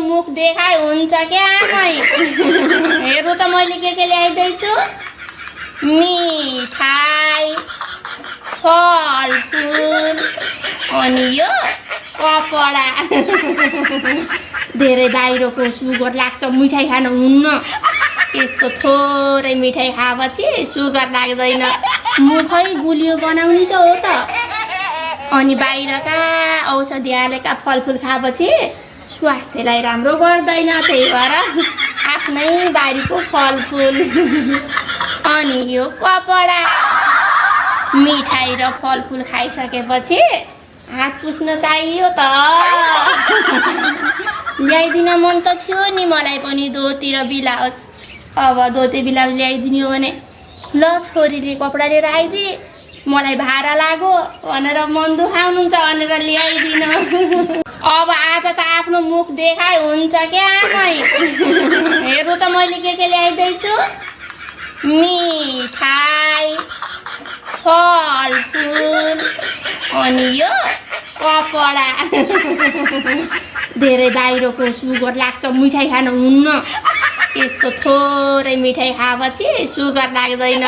मुख देखाइ हुन्छ क्या आमै हेर्नु त मैले के ल्याइदैछु मिठाई फलफुल अनि यो कपडा धेरै बाहिरको सुगर लाग्छ मिठाई खान हुन्न यस्तो थोरै मिठाई खाएपछि सुगर लाग्दैन मुखै गुलियो बनाउने त हो त अनि बाहिरका औषधि हालेका फलफुल खाएपछि स्वास्थ्यलाई राम्रो गर्दैन त्यही भएर आफ्नै बारीको फलफुल अनि यो कपडा मिठाई र फलफुल खाइसकेपछि हात पुस्न चाहियो त ल्याइदिन मन त थियो नि मलाई पनि धोती र ब्लाउज अब धोती ब्लाउज ल्याइदिने हो भने ल छोरीले कपडा लिएर आइदिए मलाई भाडा लाग्यो भनेर मन दुखाउनुहुन्छ भनेर ल्याइदिन अब आज त आफ्नो मुख देखाइ हुन्छ क्या आमै हेर्नु त मैले के ल्याइदैछु मिठाई फलफुल अनि यो कपडा धेरै बाहिरको सुगर लाग्छ मिठाई खान हुन्न यस्तो थोरै मिठाई खाएपछि सुगर लाग्दैन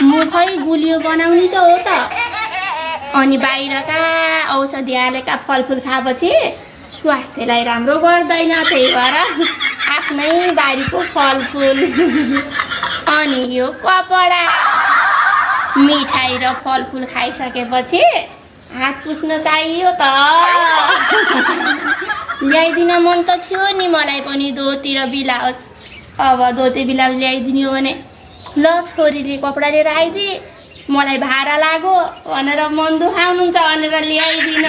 मुखै गुलियो बनाउने त हो त अनि बाहिरका औषधि हालेका फलफुल खाएपछि स्वास्थ्यलाई राम्रो गर्दैन त्यही भएर आफ्नै बारीको फलफुल अनि यो कपडा मिठाई र फलफुल खाइसकेपछि हात पुस्न चाहियो त ल्याइदिन मन त थियो नि मलाई पनि धोती र ब्लाउज अब धोती ब्लाउज ल्याइदिने हो भने ल छोरीले कपडा लिएर आइदिए मलाई भाडा लाग्यो भनेर मन दुखाउनुहुन्छ भनेर ल्याइदिन